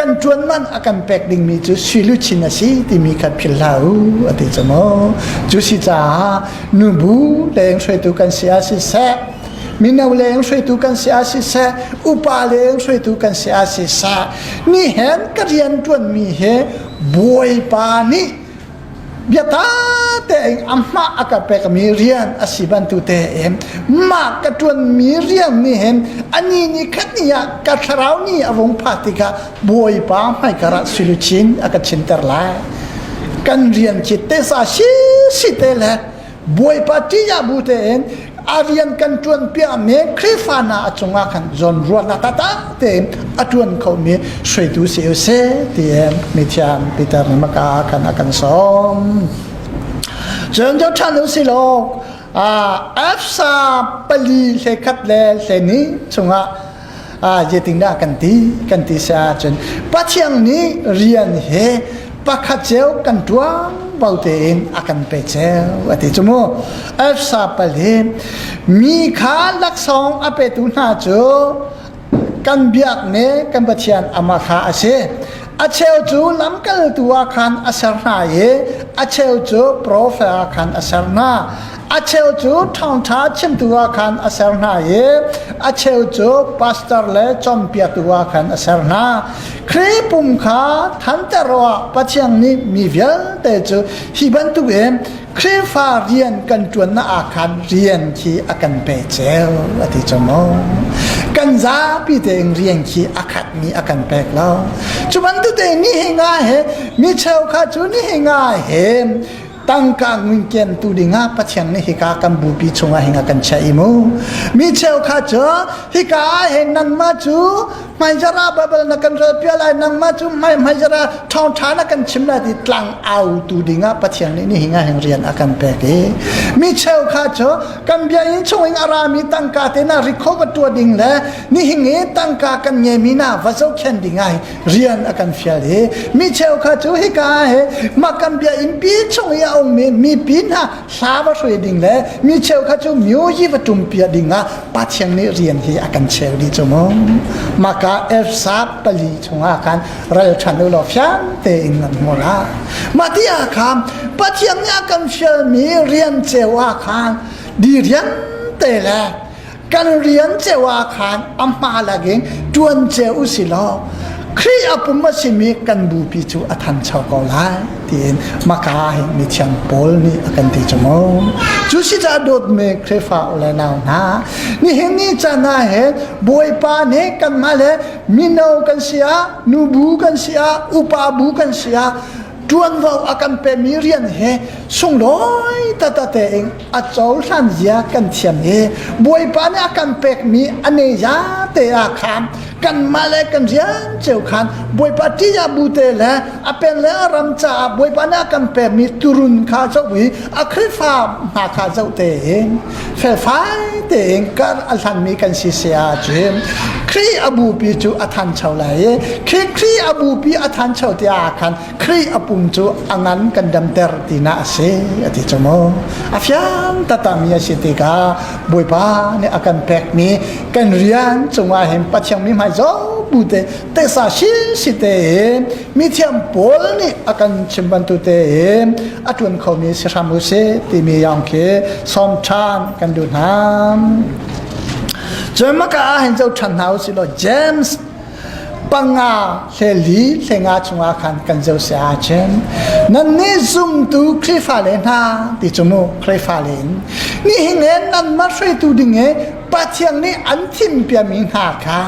kan ṭuan man a kan pek dingmi cu sui luchin a si timi kha philh hlah u a ti cu mu. Cu si caah nubu leng hruaitu kan si ah siseh, mino leng hruaitu kan si ah siseh, upa leng hruaitu kan si ah siseh, nihin ka rian ṭuanmi hi Bawipa nih biata tein amah a ka pekmi rian a si bantuk tein mah ka ṭuanmi rian nih hin ani ni khat ni ah ka thlarau ni a vung phak tikah Bawipa hmaikar ah sui a ka chinter lai. Kan rian khi tesa si si te le Bawipa ṭihah bu tein a rian kan ṭuan piakmi Khrihfa hna a cungah khan zawnruahnak taktak tein a ṭuan khomi hruaitu si u sih tiin mithiam Peter nih maka khan a kan sawm. Cun jo ṭhan u si law Efsa pali hle khat le hle ni chungah zeitindah kan ti kan ti si ahcun Pathian nih rian he pakhat cio kan ṭuan bo tein a kan pe cio a ti cu mu. Efsa pal hi mi kha laksawng a petu hna cu kan biak ne kan Pathian amah kha a si. A cheu cu lamkaltu ah khan a ser hna i a cheu cu profet ah khan a ser hna. A cheu cu ṭhawngṭha chimtu ah khan a ser hna i a cheu cu pastor le cawnpiaktu ah khan a ser hna. Khrih pum kha thanter awkah Pathian nih mi vialte cu hi bantukin Khrihfa rian kan ṭuannak ah khan rian khi a kan pe cio a ti cu mu. Kan zapi tein rian khi a khatmi a kan pek lo. Cu bantuk tein nihin nga he mi cheukhat cu nihin nga he tangka ngunkian tu dingah Pathian nih hika kan bupi chungah hinga kan chiah i mu. Mi cheukhat cu hika ah hin nangmah cu hmaizara Bible na kan rel pia lai, nangmah cu hmai hmaizara thawngtha na kan chim lai ti tlang au tu dingah Pathian nih ni hinga hin rian a kan pek i mi cheukhat cu kan biakinn chung in a rami tangka te na recover tua ding le nihin i tangka kan ngemi na va zohkhen dingah rian a kan fial i mi cheukhat cu hika he mah kan bia inn pi chung i a ummi mipi hna hla va hrui ding le mi cheukhat cu music va tumpiah ding ah Pathian nih rian hi a kan cheu dih cu mu. Maka Efsa pali chungah khan ral ṭhan u law fiang tein nan hmu la. Mah ti ah khan Pathian nih a kan fialmi rian ceu ah khan di rian te le kan rian ceu ah khan a hma lakin ṭuan ceu u si law Khrih a pum a simi kan bupi cu a thancho ko lai tiin maka hi mithiang Paul nih a kan ti cu mu. Cu si caah dawtmi Khrihfa u le nau hna, nihin ni caan ah hin Bawipa nih kanmah le mino kan si ah, nubu kan si ah, upa bu kan si ah, ṭuanvo a kan pemi rian hi sunglawi tata tein a cohlan zia kan thiam i Bawipa nih a kan pekmi a ne za te ah khan kanmah le kan rian cio khan Bawipa ṭihah bu te le a pen le a ram caah Bawipa nih a kan pekmi turun kha zoh i a Khrihfa hna kha zoh tein felfai tein kar a hlanmi kan si si ahcun Khrih a bupi cu a thancho lai i Khrih Khrih a bupi a thancho tiah khan Khrih a pum cu a ngan kan damter tinak a si a ti cu mu. A fiang tatami a si tikah Bawipa nih a kan pekmi kan rian cungah hin Pathian mi hmai zo bu te tesa si si tein mithiam pawl nih a kan chim bantuk tein a ṭuan khomi si hram u sih timi yong khi sawm ṭhan kan duh hna. Cun maka ah hin zo ṭhan hna u sih law James panga hleli hlenga chungah khan kan zo si ahcun nannih zumtu Khrihfa le hna ti cu mu Khrihfa le in nihin he nanmah hruaitu ding he Pathian nih an thimpiami hna kha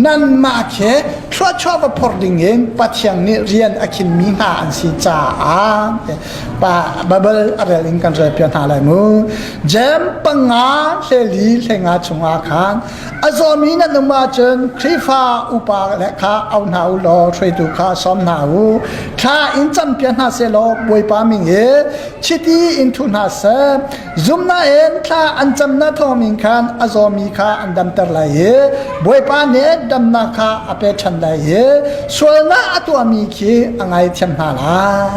nanmah khi thluachuah va phor ding in Pathian nih rian a khinmi hna an si caah pa Bible a rel in kan rel piak hna lai mu. Jem panga hleli hlenga chungah khan a zawmi nan um ahcun Khrihfa upa le kha au hna u law hruaitu kha sawm hna u. Thla in campiak hna sehlaw Bawipa min hi chiti in thu hna seh. Zumnak in thla an camnak thawngin khan a zawmi kha an damter lai i Bawipa nih damnak kha a pe ṭhan lai i sualnak a tuahmi khi a ngaithiam hna lai.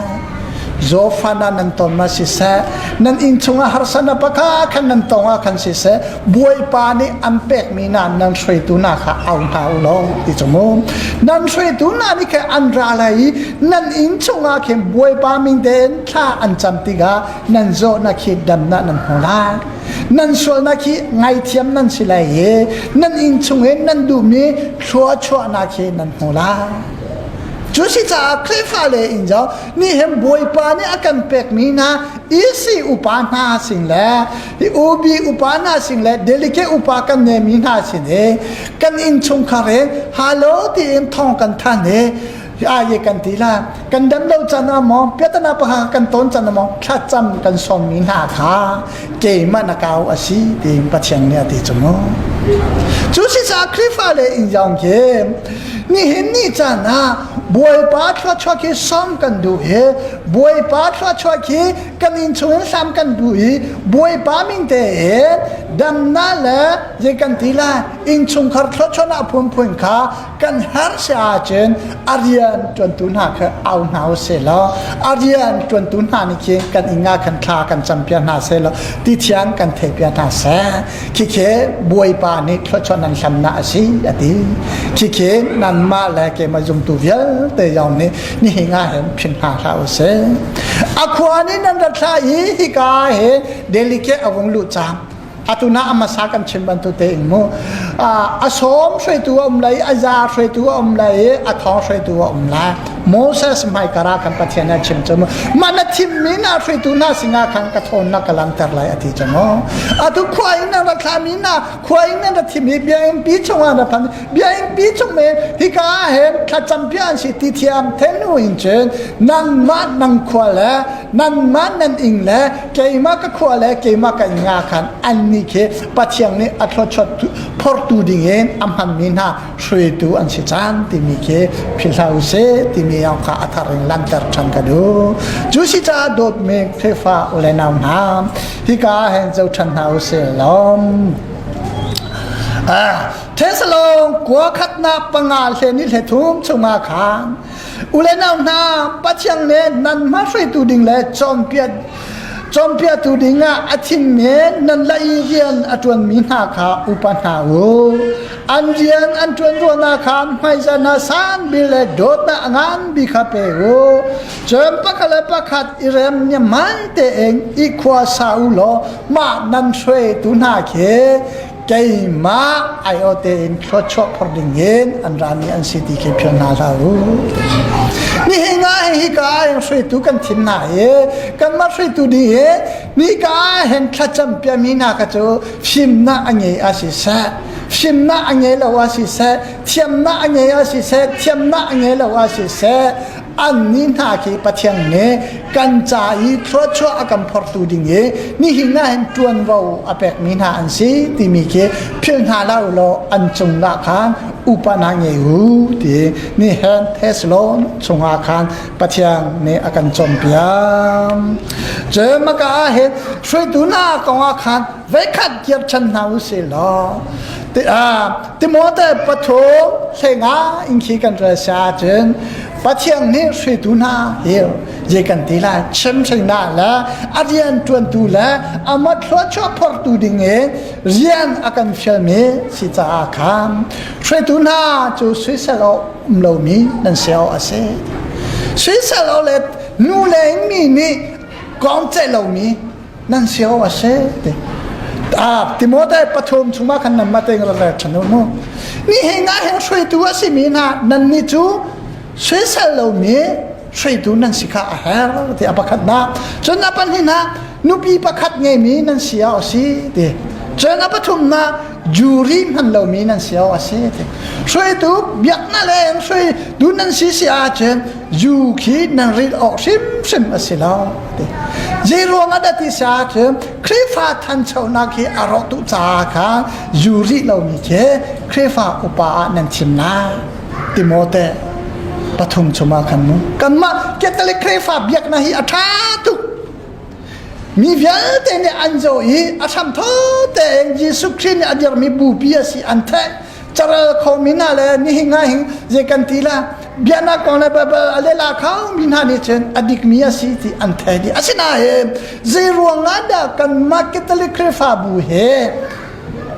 Zawfana nan ton ma siseh, nan inn chungah harsatnak pakhat khan nan tong ah khan siseh, Bawipa nih an pekmi hna nan hruaitu hna kha au hna u law ti cu mu. Nan hruaitu hna nih khan an ra lai i nan inn chungah khin Bawipa min tein thla an cam tikah nan zawtnak khi damnak nan hmu lai. Nan sualnak khi ngaithiam nan si lai i nan inn chung in nan duhmi thluachuahnak khi nan hmu lai. Cu si caah Khrihfa le in zo nihin Bawipa nih a kan pekmi hna EC upa hna sing le OB upa hna sing le delegate upa kan nemi hna sin i kan innchungkhar in halo tiin thong kan than i aye kan ti la kan dam lo can ah maw piatana paha kan ton can ah maw thlacam kan sawmmi hna kha keimah na kau a si tiin Pathian nih a ti cu mu. Cu si caah Khrihfa le in zong khi nihin ni caan ah Bawipa thluachuah khi sawm kan duh i Bawipa thluachuah khi kan inn chung in hlam kan duh i Bawipa min te in damnak le zei kan ti lai innchungkhar thluachuahnak phunphun kha kan herh si ahcun a rian ṭuantu hna kha au hna u sih law a rian ṭuantu hna nih khin kan inn ah khan thla kan campiak hna seh law ti thiang kan theihpiak hna seh. Khikhi Bawipa nih thluachuah nan hlamnak a si a ti. Khikhi nanmah le keimah zumtu vialte zong nih nihin ah hin phin hna hlah u sih. A khua nih nan rat hlah i hika hi delegate a vung luh cang. Atu na a hmasa kan chim bantuk tein mu a sawm hruaitu a um lai a za hruaitu a um lai i a thawng hruaitu a um lai. Moses hmaikar ah khan Pathian a chim cu mu mah na thimmi na hruaitu hna sinah khan ka thawnnak ka langhter lai a ti cu mu. Atu khua in nan rak thlahmi hna khua in nan rak thim i biakinn pi chungah na phan biakinn pi chung men hika ah hin thlacam piah an si ti thiam thenu in cun nangmah nang khua le nangmah nan ing le keimah ka khua le keimah ka ing ah khan annih khi Pathian nih a thluachuah phortu ding in a hmanmi hna hruaitu an si cang timi khi philh hlah u sih timi yong kha a thar in lanter ṭhan ka duh. Cu si caah dawtmi Khrihfa u le nau hna hika ah hin zo ṭhan hna u sih lawm. Thesalong kua khatnak panga hle ni hle thum chungah khan U le nau hna, Pathian nih nan hma hruaitu ding le cawnpiak cawnpiaktu ding ah a thimmi nan la i rian a ṭuanmi hna kha upa hna u. An rian an ṭuan ruangah khan hmaizahnak sanbik le dawtnak a ngan bik kha pe u. Cun pakhat le pakhat i rem niamai tein i khua sa u law mah nan hruaitu hna khi keimah aiawh tein thluachuah phor ding in an rami an si ti khi phil hna hlah u. Nihin ah hika ah hin hruaitu kan thim hna i kanmah hruaitu ding hi nika ah hin thlacam piami hna kha cu fimnak a ngei a si seh fimnak a ngei lo a si seh thiamnak a ngei a si seh thiamnak a ngei lo a si seh annih hna khi Pathian nih kan ca i thluachuah a kan phortu ding i nihin ah hin ṭuanvo a pekmi hna an si timi khi philh hna hlah u law an cungah khan upa hna ngei u ti nihin Thessalon chungah khan Pathian nih a kan cawnpiak. Cun maka ah hin hruaitu hna kongah khan voikhat kir chan hna u sih law Timote pathum hlenga in khi kan rel si ahcun Pathian nih hruaitu hna hi zei kan ti lai chimhringnak le a rian ṭuantu le amah thluachuah phortu ding in rian a kan fialmi si caah khan hruaitu hna cu suisel awk um lomi nan si awk a si. Suisel awk le nu le mi nih kong ceih lomi nan si awk a si ti. Ah, Timote pathum chungah khan nan mah tein rak rel ṭhan u mu. Nihin ah hin hruaitu a simi hna nannih cu soisel lomi hruaitu nan si kha a herh ti a pakhatnak. Cun a pahnihnak nupi pakhat ngeimi nan si awk a si ti. Cun a pathumnak jury hman lomi nan si awk a si ti. Hruaitu biaknak le hruaitu nan si si ahcun zu khi nan rit awk hrimhrim a si lo ti. Zei ruang ah dah ti si ahcun Khrihfa thanchonak hi a rawh tuk caah khan zu rih lomi khi Khrihfa upa ah nan thim lai. Timote pathum chungah khan mu. Kanmah Catholic Khrihfa biaknak hi a ṭha tuk. Mi vialte nih an zoh i a hramtho tein Jesuh Khrih nih a dirmi bupi a si an theih. Carel khomi hna le nihin ah hin zei kan ti la? Biaknak kong le Bible a lela kho mi hna nih cun a dikmi a si ti an thei dih. Asinain zei ruangah dah kanmah Catholic Khrihfabu he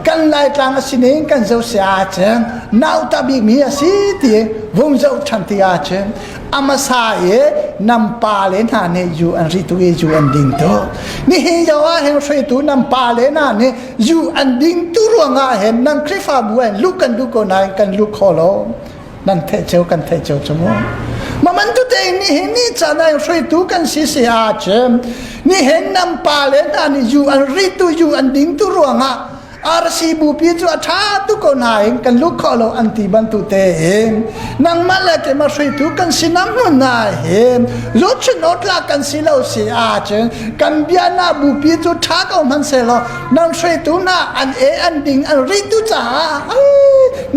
kan Laitlang a sining kan zoh si ahcun nauta bikmi a si ti vung zoh ṭhan ti ahcun a hmasa i nan pa le hna nih zu an ri tu i zu an ding tu. Nihin lio ah hin hruaitu nan pa le hna nih zu an ding tu ruangah hin nan Khrihfabu ah luh kan duh ko nain kan lut kho lo. Nan theih cio kan theih cio cu mu. Maman tu te ni hin ni caan ah hruaitu kan si si ahcun nihin nan pa le hna nih zu an ri tu zu an ding tu ruangah RC bupi cu a ṭha tu ko nain kan lut kho lo an ti bantuk tein nangmah le keimah hruaitu kan si nam hmun na hin zohchun awtlak kan si lo si ahcun kan bia na bupi cu ṭha ko hmanhsehlaw nang hruaitu hna an e an ding an ri tu caah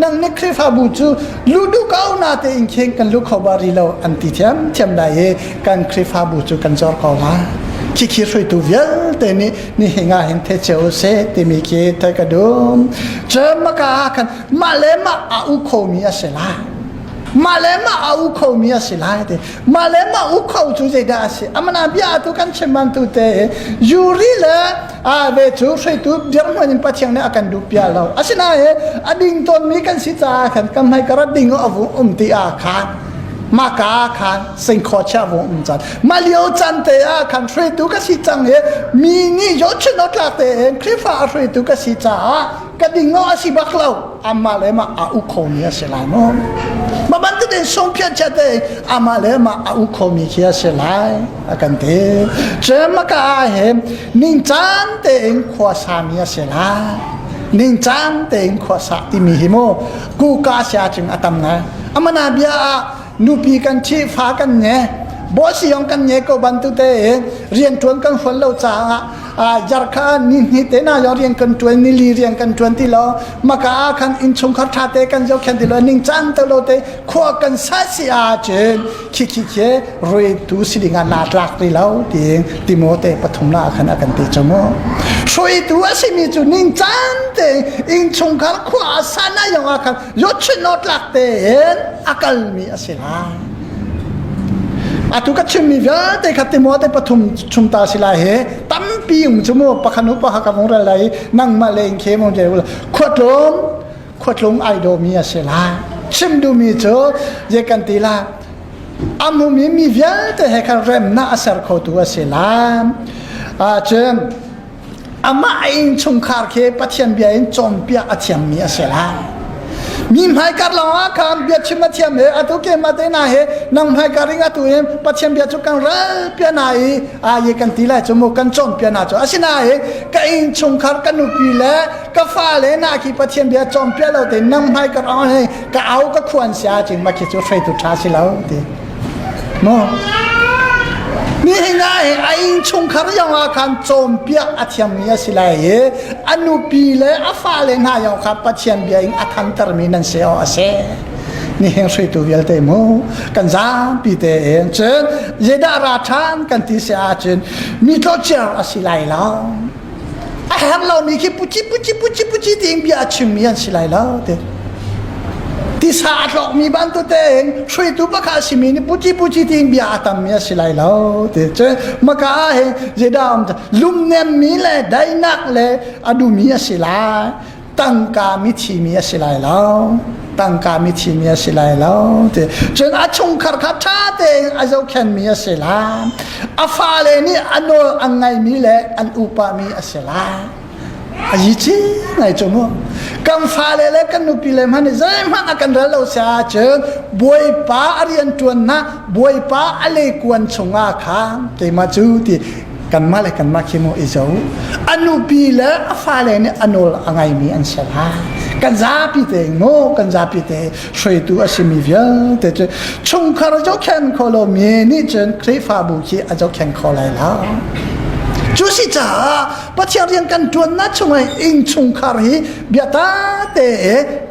nang nih Khrihfabu cu lu duh ko na te in khin kan lu kho ba ri lo an ti thiam thiam lai i kan Khrihfabu cu kan zor ko la khi khi hruaitu vialte nih ni hinga hin the cheu se timi khi the ka dum cemaka khan mah le mah a u khomi a si lai mah le mah a u khomi a si lai te mah le mah u kho cu zeidah a si amana bia tu kan chim man tu te yuri le a ve cu hruaitu dirhmun in Pathian nih a kan duh piah lo asinain a ding tawnmi kan si caah khan kan hmai kar ding a vung um ti ah khan maka khan singkhaw chia vung um cang mah lio can te ah khan hruaitu ka si cang i mi nih zohchun awk tlak tein Khrihfa a hruaitu ka si caah ka ding a si bak lo amah le mah a uk khomi a si lai mu mah bantuk in sungphiat chia te amah le mah a uk khomi khi a si lai a kan ti cemaka ah hin ningcang tein khua sami a si lai ningcang tein khua sa timi hi mu kuka sia cing a tam ngai amana bia ah nupi kan thi fa kan nge bosi yong kan nge ko bantu te rian tuan kan hual lo caah zarkha ni hni te na yo rian kan tuan ni li rian kan tuan ti lo maka khan innchungkhar tha te kan zo khen ti lo ning cang te lo te khua kan sa si a chin khi khi khi rui tu si ding ah na tlak ti lo ti Timote pathum la khan a kan ti chu mu hrui tu a si mi cu ning cang te innchungkhar khua sa na yong a khan yo chin no tlak te in a kal mi a si lai Atu ka chimmi vialte kha Timote pathum chung ta si lai he tampi um cu mu pakhat nu pakhat ka vung ral lai nangmah le in khe mong je khuatlung khuatlung ai dawmi a si lai chim duhmi cu je kan ti la amumi mi vialte he khan remnak a ser khotu a si lai cun amah a innchungkhar khi Pathian bia in cawnpiak a thiammi a si lai. Mi hmaikar lawngah khan bia chim a thiam he atu ke ma te na he nang hmaikar ing atu in Pathian bia cu kan ral pia na i a ye kan ti lai cu mu kan cawn pia na cu asinain ka innchungkhar ka nupi le ka fale na khi Pathian bia cawn pia lo te nang hmaikar ong he ka au ka khuan sia cing ma khi cu hreitu tha si lo ti Maw? Nihin ah hin a innchungkhar zong ah khan cawnpiak a thiammi a si lai i a nupi le a fale hna zong kha Pathian bia in a thantermi nan si awk a si. Nihin hruaitu vialte mu kan zapi te in cun zeidah ra ṭhan kan ti si ahcun mi tlawciar a si lai lo. A herh lomi khi puci puci puci puci tiin bia a chimmi an si lai lo ti. Tisa a tlokmi bantuk tein hruaitu pakhat a simi nih puci puci tiin bia a tammi a si lai lo ti. Cun maka ah hin zeidah um lumnemmi le daihnak le a dumi a si lai. Tangka mithimi a si lai lo tangka mithimi a si lai lo ti cun a chungkhar kha ṭha tein a zohkhenmi a si lai a fale nih a nawl an ngaimi le an upami a si lai a yi ci ngai cu mu kan fale le kan nupi le hmanh nih zeihmanh a kan rel lo si ahcun bawipa a rian ṭuannak bawipa a lekuan chungah khan keimah cu ti kanmah le kanmah khi mu i zo a nupi le a fale nih a nawl a ngaimi an si lai kan zapi te mu kan zapi te hruaitu a simi vialte cu chungkhar zohkhen kho lo mi nih cun Khrihfabu khi a zohkhen kho lai lo cu si caah Pathian rian kan ṭuannak chungah innchungkhar hi biata te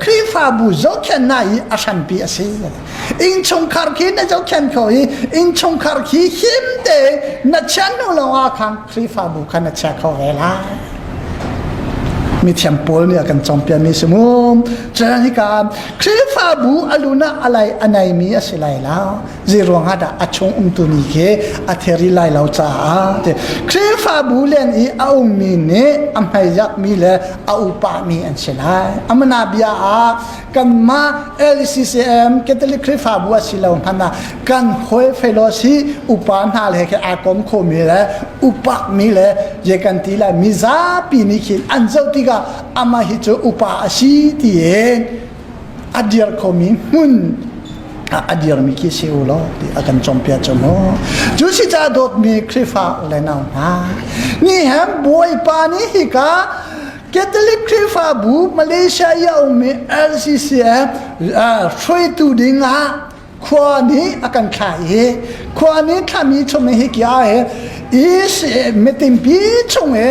Khrihfabu zohkhennak i a hrampi a si Innchungkhar khi na zohkhenh kho i innchungkhar khi him te na chian hnu lawng ah khan Khrihfabu kha na chia kho ve lai. Mithiang Paul nih a kan cawnpiakmi si mu. Cun hika Khrihfabu a lun ah a lai a naimi a si lai lo. Zei ruang ah dah a chung umtu mi khi a theri lai lo caah ti. Khrihfabu len i a ummi nih a hmaijakmi le a upami an si lai. Amana bia ah kanmah LCCM Catholic Khrihfabu a si lo hmanh ah kan hawi fellowship upa hna le khi aa kom khomi le upakmi le je kan ti lai mizapi nih khin an zoh tikah amah hi cu upa a si tiin a dir khomi hmun a dirmi khi si u law ti a kan cawnpiak cu mu cu si ca dawtmi Khrihfa u le nau hna ni hem Bawipa nih hika Catholic Khrihfabu Malaysia i a ummi LCCF hruaitu ding ah khua nih a kan thlah i khua nih thlami chung hi kia he i mitimpi chung i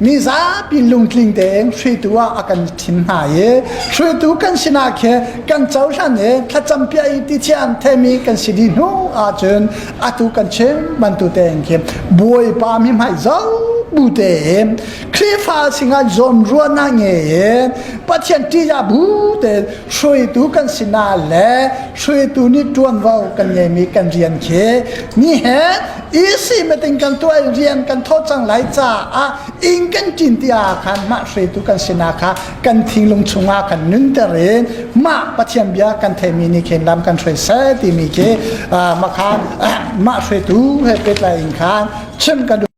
mizapi lungtling tein hruaitu ah a kan thim hna i hruaitu kan sinah khi kan cohlan i thlacam piah i ti thiam themi kan si dih hnu ahcun atu kan chim bantu tein khi Bawipa mi hmai zo bu tein Khrihfa singah zawnruahnak ngei in Pathian ṭihzah bu tein hruaitu kan sinah le hruaitu nih ṭuanvo kan ngeimi kan rian khi ni he isi meeting kan tuah in rian kan thawh cang lai caah inn kan ṭin ti ah khan mah hruaitu kan sinah kha kan thinglung chungah kan nunter in mah Pathian bia kan theimi nih khin lam kan hruai seh timi khi mah kha mah hruaitu he pehtlai in khan chim kan duh.